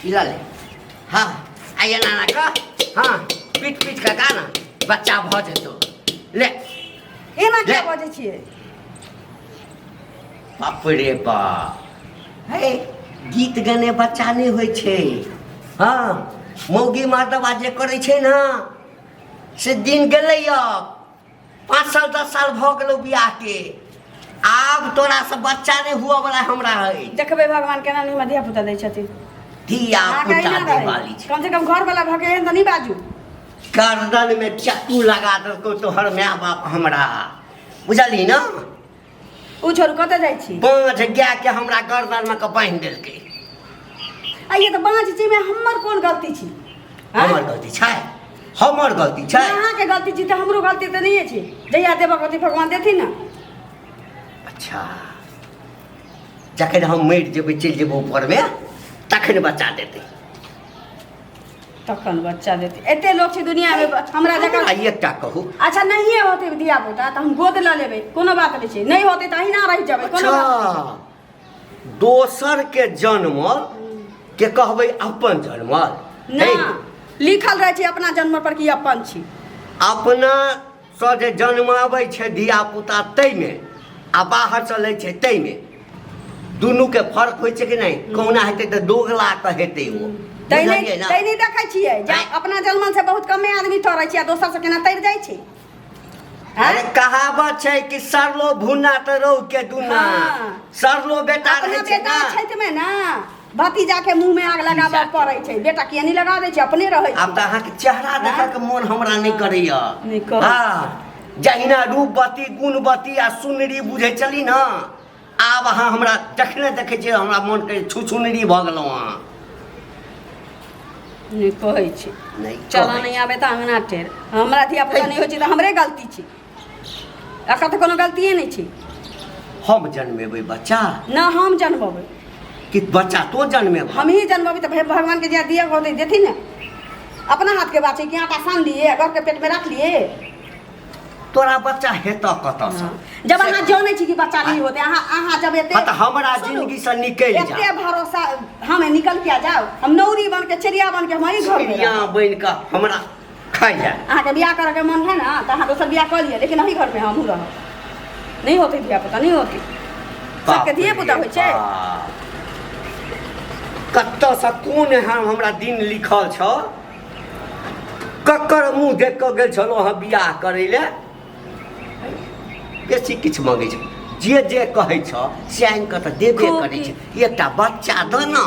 ई लऽ ले। हँ, आ एना एना कह। हँ, पीट पीट कऽ गा ने, बच्चा भऽ जेतौ। ले। एना किया ले। बजै छियै? बाप रे बाप, हे, गीत गने बच्चा नहि होइ छै। हँ, मौगी मर्दबा जे करै छै ने से दिन गेलै। अब 5 साल 10 साल भऽ गेलौ बियाहके, आब तोरासँ बच्चा नहि हुअ वला हमरा है। देखबै भगवान केना नहि हमरा धिया पुता दै छथिन। धिया अहाँके पुता अहिना दै रहै। वाली छै। कम से कम घर वाला भऽ के एहन तऽ नहि बाजू। गर्दन में चक्कू लगा देलकौ तोहर माय बाप हमरा, बुझलही ने? ओ छोड़ू, कतऽ जाइ छी? बाँझ गाय के हमरा गर्दन में के बान्हि देलकै। आ ये तऽ बाँझ छी में हमर कोन गलती छी? आँय? हमर गलती छै, हमर गलती छै। अहाँके गलती छी तऽ हमरो गलती तऽ नहिए छै। जहिया देबक होतै भगवान देथिन ने। अच्छा, जखन हम मरि जेबै, चलि जेबै ऊपरमे, तखन बच्चा देतै? तखन बच्चा देतै। एते लोक छै दुनियामे हमरा जकाँ। हमरा एकटा कहू। अच्छा, नहिए होतै धिया पुता तऽ हम गोद लऽ लेबै, कोनो बात नहि छै। नहि होतै तऽ अहिना रहि जेबै, कोनो बात नहि छै। अच्छा, दोसर के जनमल के कहबै अपन जनमल? ना। हे, लिखल रहै छै अपना जन्म पर कि अपन छी। अपना सँ जे जन्माबै छै धिया पुता ताहिमे आ बाहर सँ लै छै ताहिमे दुनूके फर्क होइ छै कि नहि? कहुना हेतै तऽ दोगला कऽ हेतै ओ। तै नहि। बुझलियै ने? तै नहि देखै छियै जे आँय? अपना जलमन से बहुत कमे आदमी तरै छै आ दोसर से केना तरि जाइ छै, आँय? अरे, कहावत छै कि सरलो भुना तऽ रौ के दुना। सरलो बेटा अपना रहै छै बेटा ने। छैतमे ने भतीजा के मुंह में आग लगाबऽ भतीजा के। पड़ै छै। बेटा किया नहि लगा दै छै? अपने रहै आब छै। तऽ अहाँके चेहरा देखऽके मोन हमरा नहि करैया। नहि करै। हँ, जहिना रूपवती, गुणवती आ सुनरी बुझै छली ने, आब अहाँ हमरा जखने देखै छियै हमरा मोन करै छुछुनरी भऽ गेलहुँ अहाँ। नहि कहै छै। नहि चलऽ। कहै। नहि आबै तऽ अङ्गना टेढ़। हमरा धिया पुता नहि होइ छै तऽ हमरे गलती छै? एकर तऽ कोनो गलतिए नहि छै। हम जन्मेबै बच्चा? न, हम जन्मबै। कि बच्चा तो जन्मेबै? हमही जन्मबै तऽ भगवानके जे दिअ होतै देथिन ने। अपना हाथके बात छै कि आटा सान लिए, घरके पेटमे रख लिए। तोरा बच्चा हेतऽ कतऽसँ? जब अहाँ जानै छी कि बच्चा नहीं होते, अहाँ अहाँ जब एते हाँ, तऽ हमरा सुनू, जिंदगीसँ निकलि जा। एते भरोसा हम निकल के जाओ, हम नौरी बन के, चिड़िया बन के हम अही घर में चिड़िया रहब। बनि कऽ हमरा खाइ जाय। अहाँके बियाह करऽके मन है ने तऽ अहाँ दोसर बियाह कऽ लिअ, लेकिन अही घरमे हमहूँ रहब। नहि होतै धिया पुता, नहि होतै। सबके धिये पुता होइ छै। कतऽसँ कोन एहन हमरा दिन लिखल छौ? ककर मुँह देख कऽ गेल छलहुँ अहाँ बियाह करै लए? बेसी किछु मङ्गै छै, जे जे कहै छौ से आनि कऽ तऽ देबे खूब करै छै। एकटा बच्चा दऽ ने।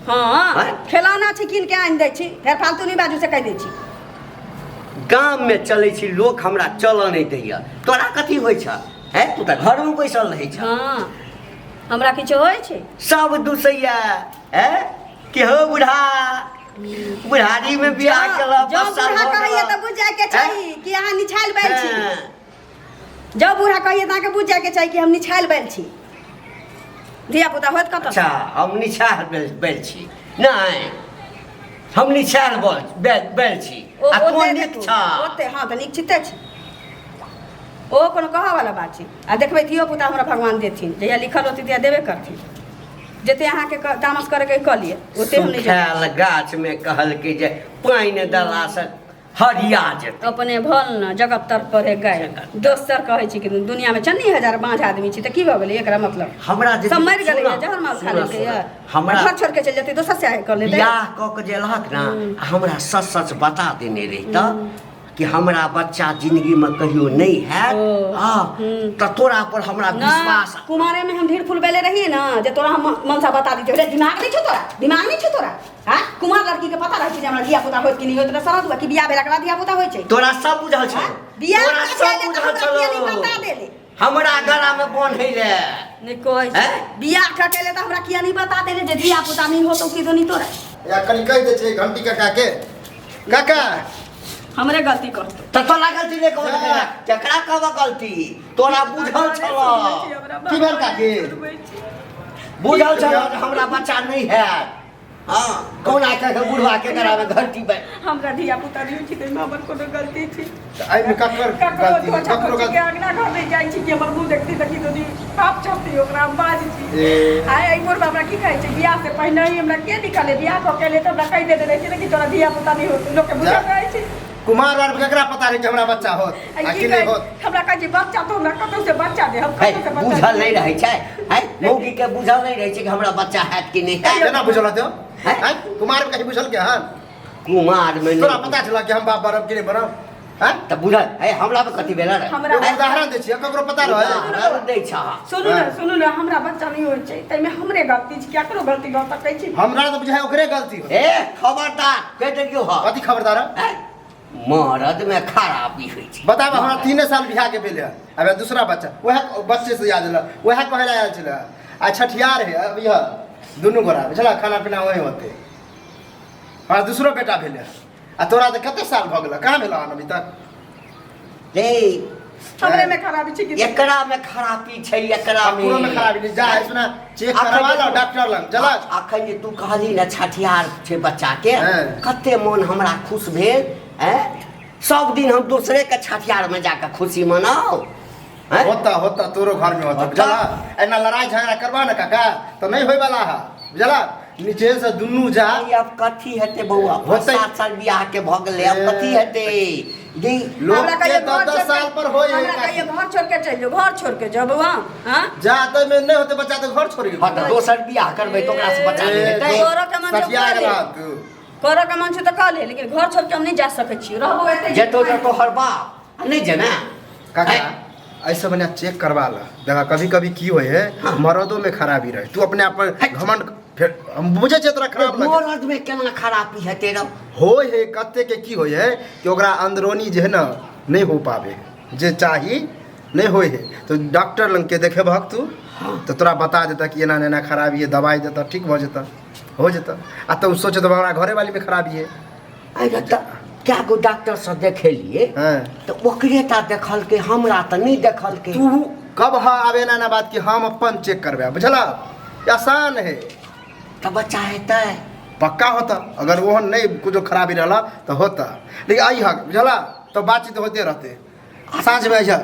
हँ। आँय? खेलौना छै, कीन के आनि दै छी। फेर फालतू नहि बाजू से कहि दै छी। गाममे चलै छी, लोक हमरा चलऽ नहि दैया। तोरा कथी होइ छ? हैं, तू तऽ घरमे बैसल रहै छ। हँ, हमरा किछु होइ छै? सब दुसैया हैं कि हो बुढ़ा बुढ़ारी में बियाह केलक। जँ 5 साल बूढ़ा भऽ कहैया गेलक। तऽ बुझि जायके चाही कि अहाँ निछाइल बैल छी। हैं। जँ बूढ़ा कहिए तऽ अहाँके बुझि जायके चाही कि हम निछाइल बैल छी। धिया पुता होत कतऽ? अच्छा, हम निछाह बैल बैल छी? नहि, हम निछाह बैल बैल बैल छी। ओ आ तू ओते नीक देखू, छ। ओते हँ तऽ निश्चिते छी। ओ कोनो कहऽ वाला बात छै? आ देखबै, धियो पुता हमरा भगवान देथिन। जहिया लिखल होतै तहिया देबे करथिन। जते अहाँके तामस करैके कऽ लिअ, ओते हम नहि जनै। सुखायल गाछमे कहलकै जे पानि देलासँ हरिया जेतै। अपने भल न जगत तर पढ़े गाय दोसर कहै छै कि दुनियामे चन्नी हजार बाँझ आदमी छै तऽ की भऽ गेलै? एकरा मतलब हमरा जे सब मरि गेलै, सुनऽ, जहर माल खा सुनऽ, लेलकै। सुनऽ, हमरा घर छोड़ के चलि जेतै, दोसर से आइ कऽ लेतै। बियाह कऽ के जे एलहक ने, आ हमरा सच सच बता देने रहितऽ कि हमरा बच्चा जिंदगी में कहियो नहीं हैत, ओ, आ तऽ तोरा पर हमरा ना, विश्वास। कुमारे में हम ढेर फूल बेले रहिए ना जे तोरा हम मनसा बता दी। रे, दिमाग नहीं छौ तोरा? दिमाग नहीं छौ तोरा? हाँ, कुमार लड़की के पता रहै छै जे हमरा धिया पुता होइत कि नहि होइत? तोरा शरद हुआ कि बियाह भेला के बाद धिया पुता होइ छै? तोरा सब बुझल छौ। हाँ? बियाह तोरा कऽ सब के बुझल हमरा किया नहि छलौ। बता देले? हमरा गला में बन्है ले नहि कहै छै। हैं? बियाह कऽ के एले तऽ हमरा किया नहि बता देले जे धिया पुता नहि होतौ कि दोनी तोरा? या कनि कहि दै छै घंटी काका के, काका। हमरे गलती कहतौ? तऽ तोरा गलती नहि कहब, केकरा कहब गलती? तोरा बुझल छल। की भेल काकी? बुझल छल जे हमरा बच्चा नहि हैत। हाँ, कौन आके के बुढ़वा के करावे घंटी पे? हमरा धिया पुता नहीं छी, ताहिमे हमर कोनो गलती छी? तऽ एहिमे ककर ककरो गलती है? धोछा ककरो खोची के गलती अंगना घर नहि जाइ छी कि हमर मुँह देखती तऽ की दनी पाप चढ़ती ओकरा, हम बाज छी। ए। आइ एहि बुढ़बा हमरा की कहै छै, बियाह से पहिने ही हमरा के निकाले, बियाह कऽ के ले तऽ हमरा कहि देने रहै छै ने कि तोरा धिया पुता नहि होत, लोकके बुझल जा। रहै छै। कुमार आर केकरा पता रहे कि हमरा बच्चा होत आ आ की कि नहि कहै होत? हमरा कहै छै बच्चा, तो हमरा कतौ से बच्चा दे, हम है कतौ से बच्चा बुझल दे? नहि रहै छै है, मौगी के बुझल नहि रहै छै कि हमरा बच्चा हैत कि नहि हैत। केना बुझल होतै? हैं? हैं? कुमार के कहीं बुझल के हन? कुमार में तोरा पता छल कि हम बाप बनब कि नहि बनब? हैं? तऽ बुझल है, हमरा पे कथी भेल रहे? हमरा- एगो उदाहरण दै छियै, ककरो पता रहै? उदाहरण दै छह। सुनू ने। हाँ। सुनू ने, हमरा बच्चा नहि होइ छै, ताहिमे हमरे गलती छै? केकरो गलती भऽ सकै छै? हमरा तऽ बुझाइ ओकरे गलती होतै। ए खबरदार, कहि देलियौ हँ। कथी खबरदार? हैं? मरद में खराबी होइ छै। बताब, हमरा 3 साल बियाह के भेलै हन, अब दूसरा बच्चा वएह बच्चे से याद एलै, वएह कहै लए आयल छलै। आ छठियार है अब यह दुनू गोरा, बुझला? खाना पीना वही होतै। हमरा दूसरो बेटा भेलै हन। आ तोरा तऽ कते साल भऽ गेल, कहाँ भेल हन अभी तक? रे। हमरे में खराबी छै कि? एकरा में खराबी छै, एकरा में। ककरो में खराबी नहीं। जा, सुना, चेक करवा लो डॉक्टर लग चला। अखन जे तू कहली ने छठिहार छै बच्चा के, हाँ। कते मोन हमरा खुश भेल। हैं, सब दिन हम दूसरे के छठिहार में जाके खुशी मनाओ, हैं? होता होता, तोरो घर में होता। होता। बुझला, एना लड़ाई झगड़ा करबा ने काका तऽ नहीं होय वाला है, बुझला? नीचे से दुनू जा। आई अब कथी हेतै बौआ? होतै। 7 साल बियाह के भऽ गेलै, अब कथी हेतै जी? लोग हमरा के कहियो दस घर दस छोड़ के- साल पर होय है। हमरा कहियो घर छोड़ के चलि जाओ, घर छोड़ के जाओ बौआ। हाँ। जा तऽ में नहीं होते बच्चा तऽ घर छोड़ के। हाँ, तऽ दोसर बियाह करबै तऽ ओकरा से बच्चा नहि हेतै? तोरो के मन सठिया छै गेला तू। करऽ के मन छै तऽ कऽ ले, लेकिन घर छोड़ के हम नहि जा सकै छी, रहबो एतै। जेतो जेतो हर बाप आ नहि जेना। काका, ऐसे बढ़िया चेक करवा ला। देखा, कभी कभी की होय है, मर्दों में खराबी रहे। तू अपने आप पर घमंड, फेर हम बुझे छियै तोरा खराब लगे। मरद में केना खराबी हेतै रौ? होय है। कते के की होय है कि ओकरा अंदरूनी जे है ना नहीं हो पावे, जे चाही नहीं होय है, तो डॉक्टर लग के देखेबहक तू तो तोरा बता देता कि एना एना खराबी है, दवाई देता, ठीक भऽ जेता, हो जेता। आ तो सोचत हमरा घरे वाली में खराबी है। आइ तऽ कए गो डॉक्टर से देखेलिए, तऽ ओकरे टा देखलकै, हमरा तऽ नहि देखलकै। तू कब हा आबे ना ना बात कि हम अपन चेक करबे, बुझला? ये आसान है। तऽ बच्चा हेतै? पक्का होता। अगर ओहन नहीं कुछो खराबी रहला तो होता, लेकिन आई हक, बुझला? तो बातचीत होते रहते। साँझ में अइहा।